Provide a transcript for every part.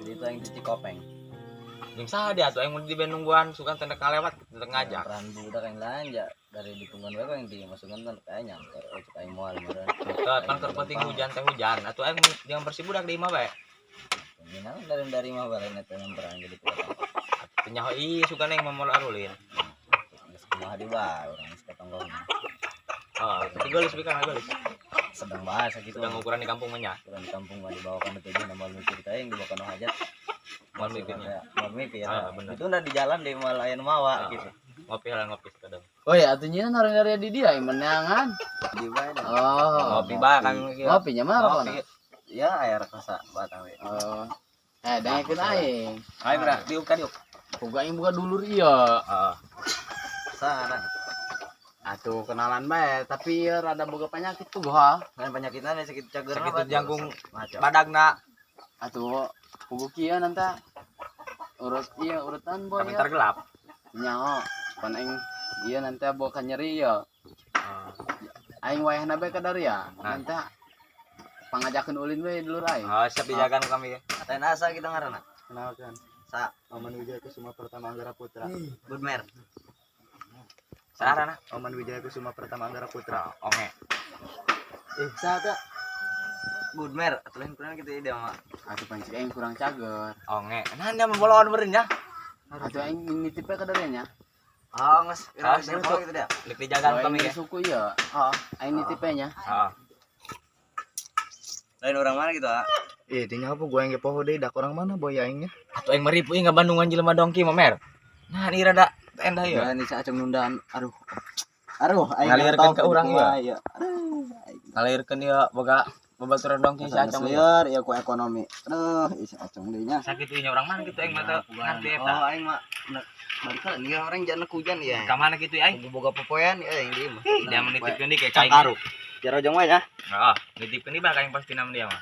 Jadi itu yang di Cikopeng. Jeung saha dia atuh aing mun di nungguan sugan teh kalewat teu ngajak. Peran budak yang belanja dari ditungguan wae yang dimasukan kan kayaknya nyamper cek aing moal meureun. Teu pan keur penting hujan teh hujan. Atuh aing jangan bersih budak di imah bae. Gimana dari mah balen eta nyamperan gitu. Teu nyaho ih sugan aing mah moal arulin. Geus kumaha di bae urang geus katonggong. Oh, tapi geulis bikan geulis. Sedang bahasa gitu. Sedang ukuran di kampung mah nya. Ukuran di kampung mah dibawakan tujuh nama mikir teh yang dibawakan hajat. Moal mikirnya. Moal mikir. Ah, bener. Itu udah di jalan di moal aya nu mawa gitu. Ngopi lah ngopi kadang. Oh ya, atuh nyieun orang dari di dia yang menangan. Di bae. Oh. Ngopi bae kami mikir. Ngopinya mah rokona. Ya air kasa batang we. Oh. Eh, dengekeun aing. Ayo bra, diuk ka diuk. Boga aing buka dulur ieu. Heeh. Sana. Atuh kenalan bae, tapi ieu rada boga penyakit tuh goha. Kan penyakitna sakit cager Sakit jangkung badagna. Atuh puguh kieu nanti urut ieu urutan boy. Kabentar gelap. Nyaho, pan aing ieu nanti boga nyeri ieu. Aing wayahna bae ka daria. Nanti pangajakeun ulin we dulur aing. Oh, siap dijagaan kami ya. Lain asa kita ngaranna. Kenalkan. Sa Oman Wijaya Kusuma Pertama Anggara Putra. Budmer. Sarana. Oman Wijaya Kusuma Pertama Anggara Putra. Oh, onge. Eh, saha Budmer atuh lain kurang gitu dia mah. Atuh pancik aing kurang cager. Onge. Nah, dia memboloan meureun nya. Atuh aing nitip ka daria nya. Oh, geus. Ah, Kira gitu dia. Lik dijagaan kami ya. Suku ieu. Heeh, aing nitip nya. Heeh. Lain orang mana gitu, ah? Eh, tinggal apa gua yang poho deui dak orang mana boy aingnya. Atuh aing meripu ieu ngabandungan jelema dongki mah mer. Nah, ini rada endah ieu. Ya, ini si Acung nundaan. Aduh. Aduh, aing Ngalirkeun ke urang ieu. ieu. Ngalirkeun ieu boga babaturan dongki si Acung ieu. Lieur ieu ku ekonomi. Aduh, si Acung deui nya. Sakitu nya orang mana gitu aing mah teu ngerti eta. Oh, aing mah balik ieu orang jangan hujan ya. Ka mana kitu aing? Boga popoean ieu aing di mah. Dia menitipkeun deui ka aing. Cangkaru. Jarojong wae ya. Heeh, nitipkeun deui bah aing pasti nama dia mah.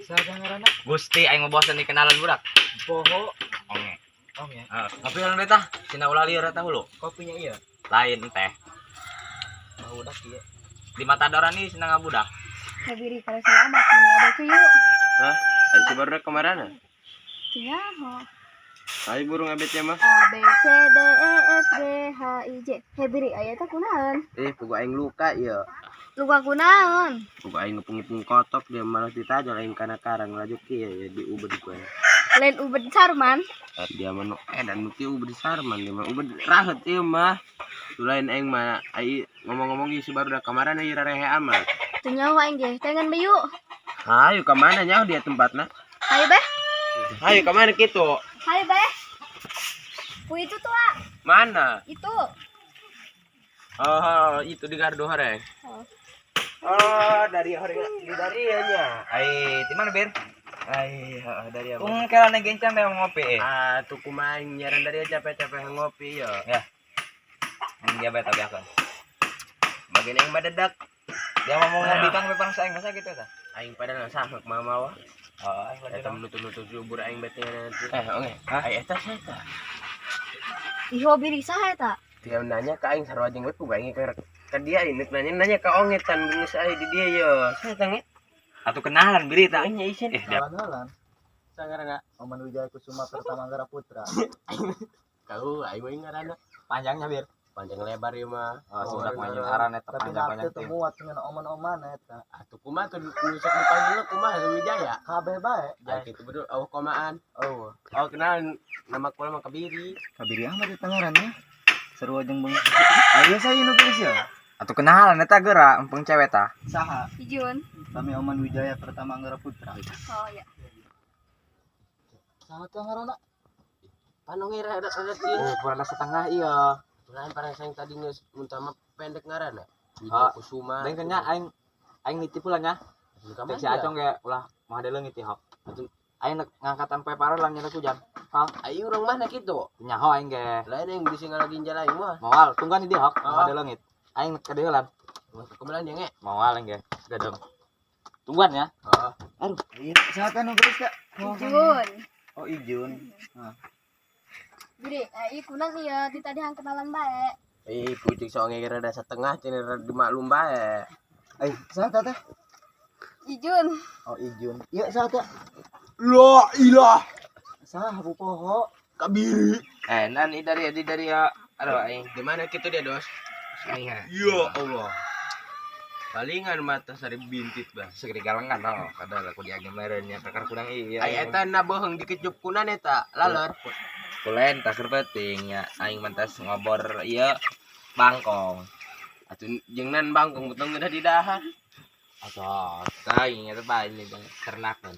Saha ngaranna? Gusti aing mah bosan dikenalan budak. Poho. Onge. Onge. Heeh. Ngopi urang deui tah. Cina ulah lieur eta hulu. Kopinya iya. Lain teh. Budak ieu. Di Matadoran nih senang ngabudak. Habiri kalau saya amat meni ada yuk. Hah? Ayo si baru kemana? Nyaho. Ayo burung abetnya mah. A B C D E F G H I J. Hebiri aya teh kunaon? Eh, pugu aing luka ieu. Luka kunaon? Pugu aing ngepung-ngepung kotok dia malah ditajal aing kana karang laju kieu ya di ubed ku. Lain ubed Sarman. Dia mah nu edan nu kieu ubed Sarman dia mah ubed rahet ieu mah. Lain aing mah ai ngomong-ngomong ieu si baru da kamaran ieu rarehe amat. Teu nyaho aing ge, tengan be yuk. Hayu ka mana nyaho dia tempatna? Hayu beh. Hayu ka mana kitu? Hayu beh. Ku itu tuh, ah. Mana? Itu. Oh, itu di gardu horeng. Oh. Oh, dari horeng di dari nya. Ai, di mana, Bir? Ai, heeh dari apa? Ung kelana gencang teh ngopi eh. Ah, tuh kumaha nyaran dari capek-capek ngopi yo. Ya. Ini dia bae tapi aku. Bagian yang badedak. Dia mau ngopi kang pepang saing masa gitu eta. Aing padahal sahek mama wah. Oh, aing Eta menutup-nutup subur aing bete nanti. Eh, oke. Ai eta saha? Iho biri saha eta? Dia nanya ke aing sarua jeung we pugu aing ke dia ini nanya ke onge tan geus aya di dia yo. Saha teh nge? Atuh kenalan biri ta. Nya isin. Eh, dia Kenalan. Sangarana Oman Wijaya Kusuma Pertama Anggara Putra. Kau aing mah ngaranna panjangnya bir. Panjang lebar ieu mah. Oh, sudah panjang aran eta Tapi panjang-panjang nanti teu muat dengan oman-oman eta. Atuh kumaha tuh nu sok dipanggil kumaha Wijaya? Kabeh bae. Ya gitu betul oh komaan. Oh. Oh, kenal nama kula mah Kabiri. Kabiri amat eta ngaranna. Seru jeung beung. Ayo saya nu geus ya. Atuh kenalan eta geura empeng cewek tah. Saha? Ijun. Kami Oman Wijaya Pertama Anggara Putra. Oh ya. Saha teh ngaranna? Panonge rada rada ieu. Oh, kurang setengah iya. Lain para yang tadi geus mun tama pendek ngaranna. Ah, Wijaya Kusuma. Deng nya aing aing nitip ulah nya. Ka Cek si Acong ge ulah mah leungit teh hok. Aing nek ngangkatan poe paror lah nyana hujan. Hah? Ayo urang mana kitu? Nyaho aing ge. Lain yang bisa ngalaginjal aing mah. Moal tungguan di dia hok, Oh. mah leungit. Aing ka dieu lan. Kebelan ya nge. Moal aing ge. Gadong. Tungguan ya. Heeh. Aduh, iya saha teh nu geus teh? Ijun. Oh, Ijun. Nah. Biri, ieu kunang ieu di tadi hang kenalan bae. Eh, pucuk soalnya rada setengah cenah rada dimaklum bae. Eh, saha teh? Ijun. Oh, Ijun. Iya, saha teh? La ilah. Sah bu poho. Kabiri. Nan dari dari ya. Aduh aing. Di mana kitu dia, Dos? Aing. Ya Allah. Palingan mata sari bintit bah. Segede galengan oh, kada lah ku diagem merenya kakar kurang iya. Ai eta na bohong dikecup kunan eta, lalor. Kulen tak penting ya aing mantas ngobor ieu bangkong. Atuh jeung nan bangkong betung geus didahar. Atuh, aing eta bae ini ternakan.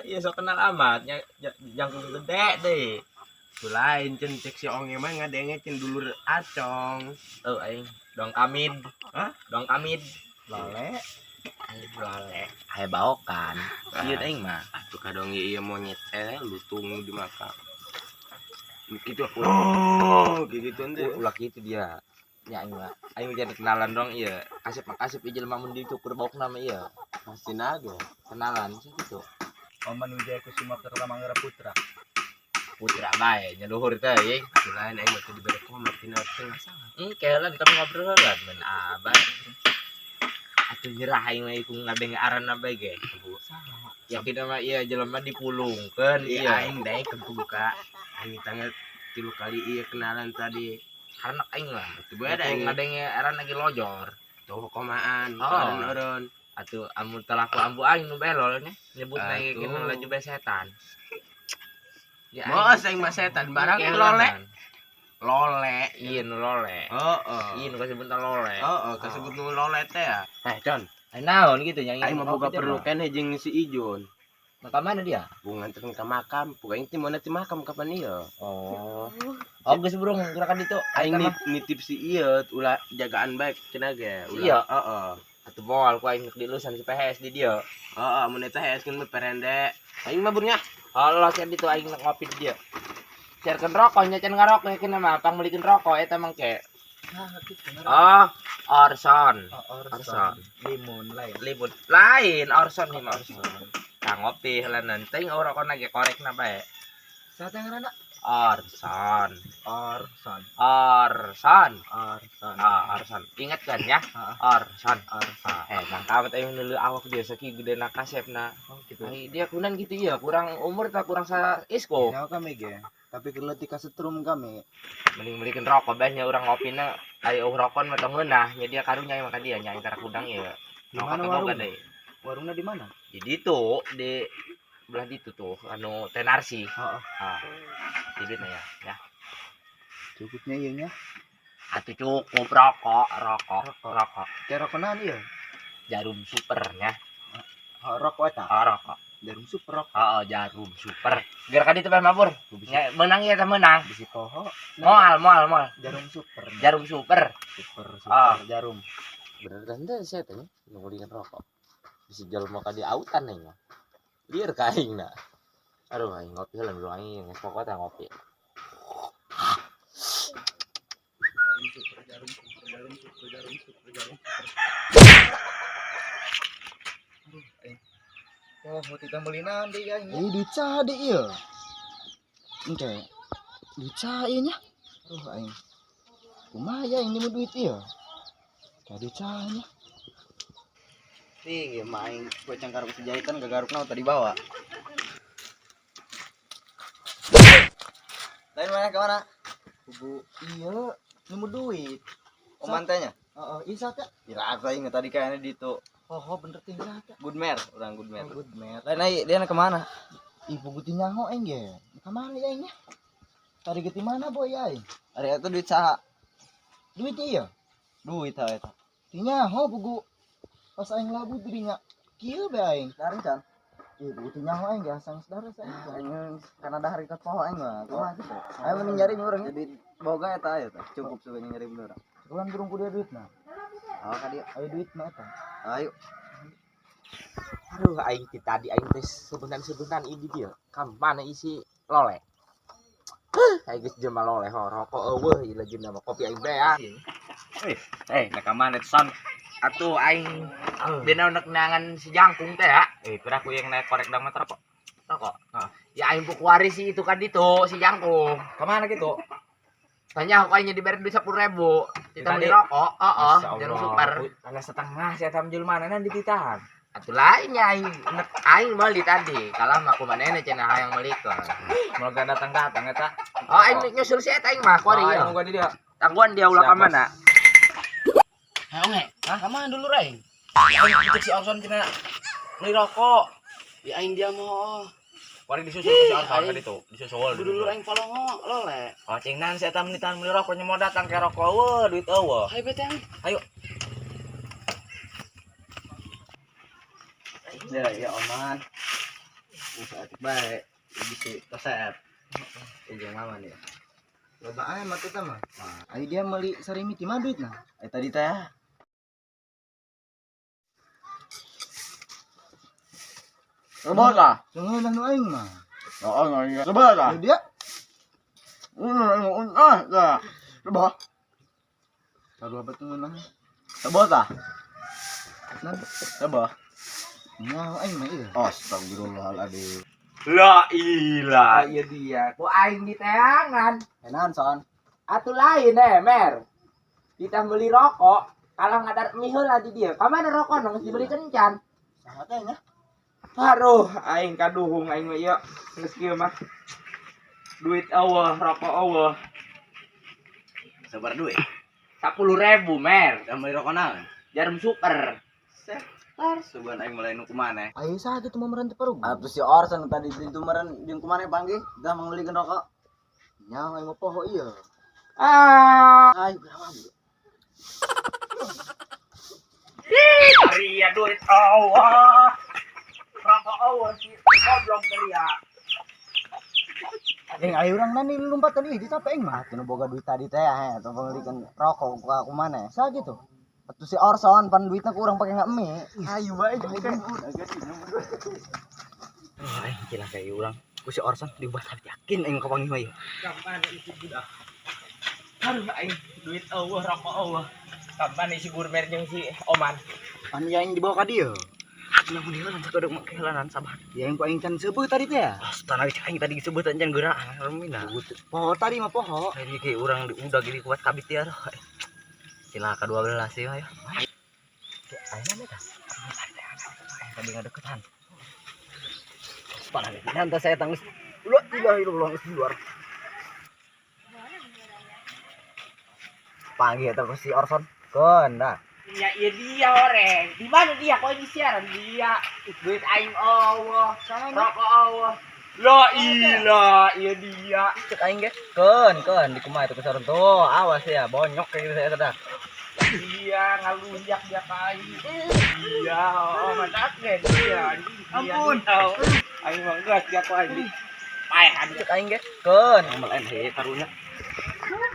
Iya sok kenal amat nya jangkung gede deh. Lain cen cek si onge mah ngadenge cen dulur acong. Oh aing dong kamid. Hah? Dong kamid. Lole. Aing lole. Aya baokan. Ieu aing mah. Atuh kadong ieu monyet lutung dimakan. Gitu. Oh, gitu ente. Ulah kitu dia. Ya aing mah. Aing jadi kenalan dong ieu. Kasep mah kasep ieu jelema mun dicukur baokna mah ieu. Pasti naga. Kenalan sih gitu. Oman Wijaya Kusuma Kertamanggara Putra. Putra bae nya luhur teh euy. Lain aing mah teu dibere komat tina tengah salah. Kelan tapi ngobrol lah men abah. Atuh nyerah aing mah iku ngadenge aranna bae ge. Ya kita mah ieu jelema dipulungkeun Iya ieu. aing daek buka. Aing tanggal 3 kali ieu kenalan tadi. Karena aing mah. Atuh bae da aing ngadenge aran lagi lojor. tuh komaan, Oh. eureun. Atuh amun telaku ambu aing nu belol nya nyebut lagi Atuh. kena laju bae setan. Ya Moos aing mah setan barang Kelan. lole. Lole. Iya nu lole. Heeh. Iya nu kasebut lole. Heeh, kasebut nu lole teh ya. Con, Ai naon gitu yang aing mah boga perlu keneh jeung si Ijun. Maka mana dia? Bung nganterin ke makam, bukan inti mau nanti makam kapan ieu. Oh. Oh geus burung gerakan itu. Aing nitip si ieu ulah jagaan baik cenah ge. Iya. Heeh. Atuh moal ku aing dilusan si PHS di dia. Heeh, mun eta HS kan perende. Aing mah burnya. Allah sia ditu aing ngopi di dia. Siarkeun rokok nya can ngarokok yakin mah pangmeulikeun rokok eta mangke. Oh, Orson. Orson. Limun lain. Limun lain Orson nih mah Orson. Tah ngopi heula teuing rokokna ge korekna bae. Saha teh ngaranna? Orson. Orson. Orson. Orson. Ah, Orson. Ingat kan ya? Orson. Orson. Bang kamet aing neuleuh awak dia sakieu gedena kasepna. Oh gitu. Ai dia kunan gitu ya, kurang umur tak kurang sa isko. Ya kami ge. Tapi kalau tika setrum kami. Mending melikeun rokok bae nya urang ngopina aya rokon mah tong ngeunah, nya dia karunya mah ka dia nya aing tara kudang ya. Di mana Rokok teh boga warung? deui. Warungnya di mana? Di ditu di belah ditu tuh anu Tenarsi. Heeh. Ah. Di ditu ya, ya. Cukupnya ieu nya. Atuh cukup rokok, rokok, rokok. Kayak rokonan ieu. Jarum super nya. Oh, rokok eta. Oh, rokok. Jarum super rokok. Oh, jarum super. Gerakan itu bae mabur. Ya, menang ya teh menang. Bisi poho. Moal, moal, moal. Jarum super. Jarum super. Super, super Ah. jarum. Bener kan teh saya teh nungguin rokok. Bisi jelema ka di autan aing mah. Lieur ka aing na. Aduh aing ngopi heula dulu aing geus pokok teh ngopi. Jarum super, jarum super, jarum super, jarum super. Aduh, aing. Oh, mau tidak belinan deh aing. Ini duit saha deh ieu. Engke. Duit saha ieu nya. Aduh aing. Kumaha ya ini mau duit ieu. Ka duit saha nya. Ting, ya mah aing kue cangkar jahitan gagarukna tadi bawa. Lain mana ke mana? Kubu iya, nemu duit. Oman teh nya? Heeh, ieu saha teh? Kira aku aing tadi kayaknya di itu. Oh, bener ting saha teh? Goodmer, orang Goodmer. Oh, Goodmer. Lain ai dia ke mana? Ibu guti nyaho aing ge. Ka mana ya aing nya? Tadi geti mana boy aing? Ari eta duit saha? Duit ieu. Duit ha eta. Ti nyaho bugu pas aing labu dirinya. Kieu be aing. Daring can. Ieu bugu ti nyaho aing ge asang saudara saya. Aing kana dahar ikat poho aing mah. Kumaha kitu? Ayo mending nyari urang Jadi boga eta aya teh. Cukup sebenarnya nyari bener. Cukupan burung ku dia duitna. Oh, ka dia. Ayo duit mah eta. Ayo. Aduh aing ti tadi aing teh sebentan-sebentan ini dia. Ka mana isi lole? Aing geus jelema lole ho rokok eueuh ieu jelema mah kopi aing beak. Nah ka mana son? Atuh aing bina nek neangan si jangkung teh ya. Pira aku yang naik korek dang mah rokok. Rokok. Heeh. Ya aing pukuari si itu kan itu si jangkung. Kemana gitu? Tanya aku aing diberi duit 10.000. Kita Tadi? beli rokok, heeh, Masya jarum Allah. super. Ada setengah saya tam jelema mana dititahan. Atuh lainnya aing aing meuli tadi. Kalah mah ku manehna cenah hayang meulikeun. Moal datang-datang eta. Oh, aing nyusul si eta aing mah kuari Aing ieu. nungguan di dia. Tangguan dia ulah ka Siap, mana? Hei onge, hah? Kamana dulu aing? Aing cek si Orson cenah beli rokok. Ya aing dia mau. Kuari disusul ku si Orson ka ditu, disusul. Dulu aing polongo lole. Oh, cing nan si eta menitan beli rokok nya mau datang ke rokok eueuh, duit eueuh. Hai bete aing. Ayo. Ya ya oman. Bisa atik bae. Bisa resep. Ujung mama nih. Loba amat eta mah. Ayo dia meuli sarimiti mah duit nah. Eh tadi teh. Coba lah. Sungguh nu aing mah. Oh, iya. Coba lah. Dia. Ah, coba. Sarua betul ngeunah. Coba tah. Nan, Coba. nyaho aing mah ieu. Astagfirullahaladzim. La ilah, ieu dia. Ku aing diteangan. Enan son. Atuh lain mer. Kita beli rokok, kalah ngadar mie heula di dia. Ka mana rokok geus dibeli kencan. Saha teh nya? Aduh, aing kaduhung aing mah ieu. Geus kieu mah. Duit eueuh, rokok eueuh. Sabar duit. 10.000 mer. Dan beli rokok naon? Jarum super. Sugan aing mulai nu kumana. Ayo saha kitu mah meureun teu parugu. Atuh si Orson tadi di meureun jeung kumana panggih? Dah mangbelikeun rokok. Nyaho aing mah poho ieu. Ah, Ayo geura ria duit eueuh. Rokok eueuh si goblok ria. Aing ayo urang nani lompatan ieu dicape aing mah. Atuh nu boga duit tadi teh he, atuh pangbelikeun rokok ku aku mana? Saha kitu? Atuh si Orson pan duitna ku urang pake ngemi. Ayo bae. Aing cilaka ieu urang. Ku si Orson dibuat yakin aing kapanggih mah ieu. Kapan isi budak? Aduh, aing duit eueuh, rokok eueuh. Kapan isi gurmer jeung si Oman? Pan ieu aing dibawa ka dieu. Atuh lamun heula sakedeu mah kehelanan sabar. Ya aing ku aing can seubeuh tadi teh. Astaga, aing tadi disebut anjan geura remina. Poho tadi mah poho. Aing kayak urang di udah gini kuat kabit ya aduh. Cilaka 12 sih ayo. Aing mana tah? Aing tadi ngadeketan. Parah nanti saya tangis. La ilaha illallah geus di luar. Panggih eta ku si Orson. Keun dah. Ya iya dia oreng. Di mana dia? Kok ini siaran dia? Duit aing eueuh, rokok eueuh. La ilah, iya dia. Cek aing ge. Keun, keun di kumaha itu ku si Orson tuh. Awas ya, bonyok kayak gitu saya dah. Dia ngalunjak dia ka aing. Iya, oh mantap ge dia. Ampun. Aing mah geus dia ku aing. Paehan Cek aing ge. Keun, ngomel aing he karunya.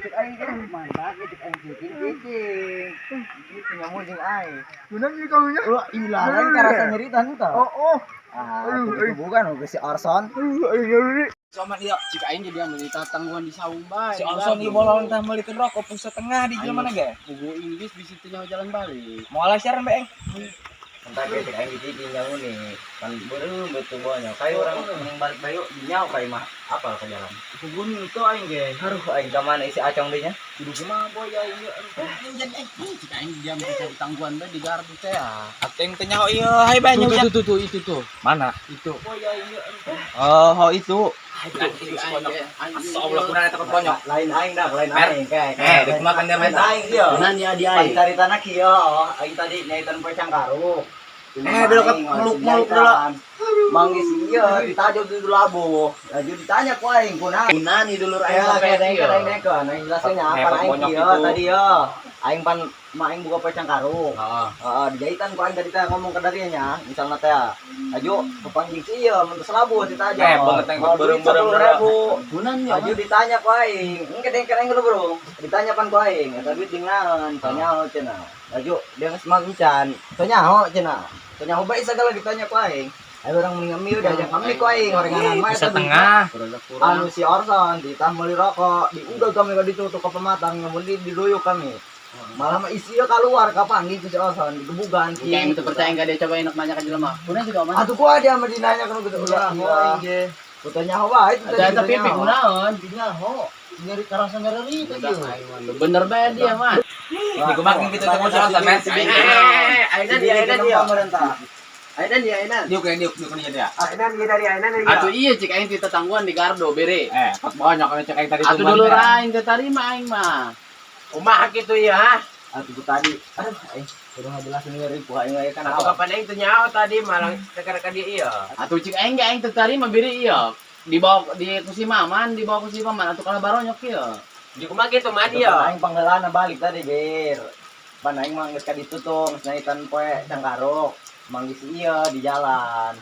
Cek aing ge mantap cek aing cicing-cicing. Gitu nyamu jeung aing. Kunaon ieu kamunya? Wah, ilah lain karasa nyerita henteu. Oh oh. Ah, itu bukan ku si Orson. Aduh aing nyeri. Sama dia. Cik aing jadi meuli tangguhan di saung bae. Si Orson ieu bolong tah meulikeun rokok pung setengah di jelema mana ge? Buku Inggris bisa teu nyaho jalan balik. Moal siaran bae aing. Entar ge cek aing cicing nyamu nih. Pan beureum betul bonyok. Kayak urang mending balik bae yuk nyaho ka imah apal ka jalan. Kugun itu aing ge. Aduh aing ka mana isi acong deui nya? Kudu kumaha boy aing ieu. Cik aing jam bisa ditangguhan bae di gardu teh ya. Ating teu nyaho ieu, hai bae nyaho. Tuh tuh itu tuh. Mana? Itu. Boy aing ieu. Oh, ho itu. Astagfirullah, kurang eta bonyok. Lain aing dah, lain Mer. aing kayak. Eh, dikumakan dia Lain mah. aing ieu. Kunaon ya dia Pan aing. caritana kieu, aing tadi nyaitan poe cangkaruk. Eh, dulu ke meluk-meluk dulu. Manggis ieu ditajog di labu. Laju ditanya ku aing kunaon. Kunaon ieu dulur aing Ya, sampai kayak ieu. aing dengkeun, aing jelasnya apa Ngepot aing bonyok kieu itu. tadi yo. Aing pan mah aing buka poe cangkaruk. Heeh. Heeh, dijahitan ku aing tadi teh ngomong ke darinya nya, misalna teh. Aju kepanggil si ieu mun teu selabu ditajog. Eh, banget yang Mau duit berem-berem 10.000. Kunaon ya? Aju ditanya ku aing, engke dengkeun aing dulu bro. Ditanya pan ku aing, eta duit jeung naon? Tanya cenah. Aju dia geus manggican. Tanya ho cenah. Tanya ho bae sagala ditanya ku aing. Ayo orang mending ngemil diajak ngemil ku aing orenganan mah eta duitna. Setengah. Anu si Orson ditah meuli rokok, diudah kami ka ditu ke pematang ngemun di diduyuk kami. Malah mah isinya keluar kapanggih ku si Orson digebugan Kayak itu percaya enggak dia coba enak nanya ke jelema. Kunaon juga mah. Atuh ku ada mah dinanya kan gitu ulah. Nyaho aing ge. Kutanya ho wae itu Ada tadi tapi kutanya ho. kunaon. Nyaho. Nyeri karasa nyeri teh ieu. Bener bae dia mah. Dikumakan gitu teh ku si Orson, men. Aina dia, aina dia. Pemerintah. Ainan ya ainan. Diuk ya diuk diuk dia. Ainan ieu dari ainan ieu. Atuh iya cik aing teh tangguhan di gardo bere. Eh, pas banyak kan cek aing tadi Atuh dulur aing teh tarima aing mah. Kumaha kitu ieu ha? Atuh tadi aduh aing kudu ngajelasin ngeri ku aing aya kan Atuh kapan aing teu nyaho tadi malah tekar ka dieu ieu. Atuh cik aing ge aing teu tarima bere ieu. Dibawa di ku si Maman, dibawa ku si Maman atuh kalah baronyok ieu. Di kumaha kitu man ieu? Aing pangheulana balik tadi bir. Pan aing mah geus ka ditu tuh, geus naitan poe cangkaruk. Manggis ieu di jalan.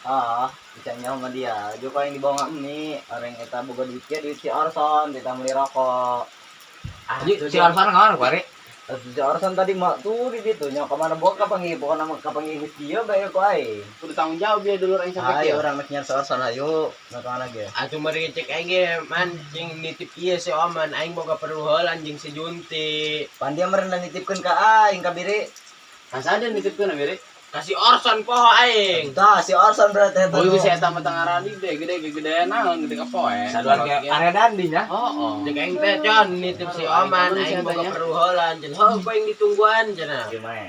Ah, bisa nyaho sama dia. Joko aing dibawa mie, orang eta boga duit dia duit si Orson, kita beli rokok. Si Orson ngawan kuari. Si Orson tadi mah tuh di ditu nya kemana bawa kapanggih pokona mah kapanggih geus kieu bae ku aing. Kudu tanggung jawab ya dulur aing sampai Ayo kieu. urang geus nyar si Orson ayo, nah kemana ge? Atuh meureun cek aing ge man cing nitip ieu si Oman aing boga perlu heula anjing si Junti. Pan dia meureun nitipkeun ka aing ka biri. Kasada nitipkeun bere. Kasih Orson poho aing. Tah si Orson berarti eta. Oh, itu si eta mah tangarani gede gede gedean naon gede kapoe. Saduan ke area dandi nya. Oh, oh. Cek aing teh con nitip si Oman aing boga perlu heula anjing. Heuh ku aing ditungguan cenah. Gimana?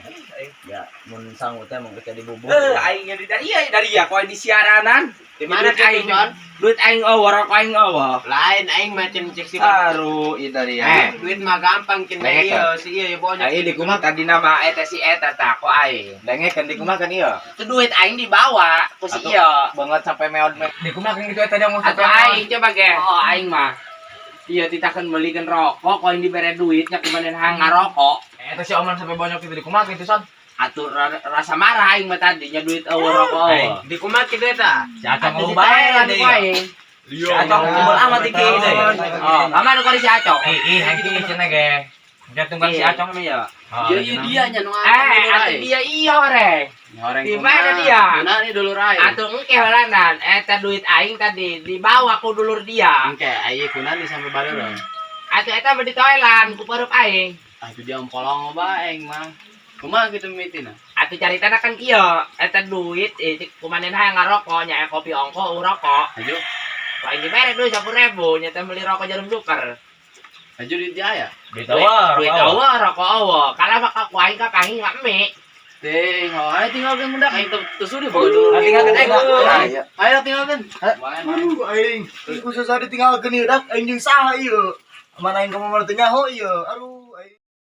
Ya, mun sangu teh mun geus jadi bubur. Eh, aing jadi dari ya dari ya kau di siaranan. Di mana Duit aing kitu con? Duit aing eueuh, rokok aing eueuh. Lain aing mah cen cek si Aduh, ieu dari ya. Eh, duit mah gampang cen Dengek, ieu si ieu ya bonyok. Aing di kumaha tadi nama eta si eta tah ku aing. Dengek kan di kumaha kan ieu. Itu duit aing dibawa ku si ieu. Banget sampai meod. Di kumaha kan gitu eta dia ngomong sampai aing coba ge. Oh, aing mah. Iya titakeun meulikeun rokok, kau aing dibere duitnya kumaha hang ngarokok. Eta si Oman sampai bonyok itu di kumaha gitu son. Atuh rasa marah aing mah tadinya duit eueuh rokok eueuh. Di kumaha kitu eta? Si Acong Atuh ngomong bae ditaelan deui. ku aing. Si Acong kumpul amat iki gitu ya. Oh, aman ku si Acong. Ih, ih, hang ki cenah ge. Jatungkan si Acong mah ya. Iya iya dia nya nu Eh, atuh dia iya oreng. Horeng Di mana dia? Kumaha nih dulur aing? Atuh engke heulanan eta duit aing tadi dibawa ku dulur dia. Engke aing kunaon nih sampai bareureuh. Atuh eta mah ditoelan ku pareup aing. Atuh dia empolong bae aing mah. Kumaha kitu mimitina? Atuh caritana kan kieu, eta duit kumanen hayang ngarokok nya aya kopi ongko eueuh rokok. Aju, Ku aing dibere duit 10.000 nya teh meuli rokok jarum duker. aju duit dia aya. Duit Duit eueuh rokok eueuh. Kalah mah ku aing ka panging ka mie. Teh, ayo tinggalkeun budak aing teu sudi boga dulur. Tinggalkeun aing. Ayo tinggalkeun. Aduh aing, khusus ditinggalkeun ieu dak aing jeung saha ieu. Mana aing ka mana teu nyaho ieu. Aduh aing.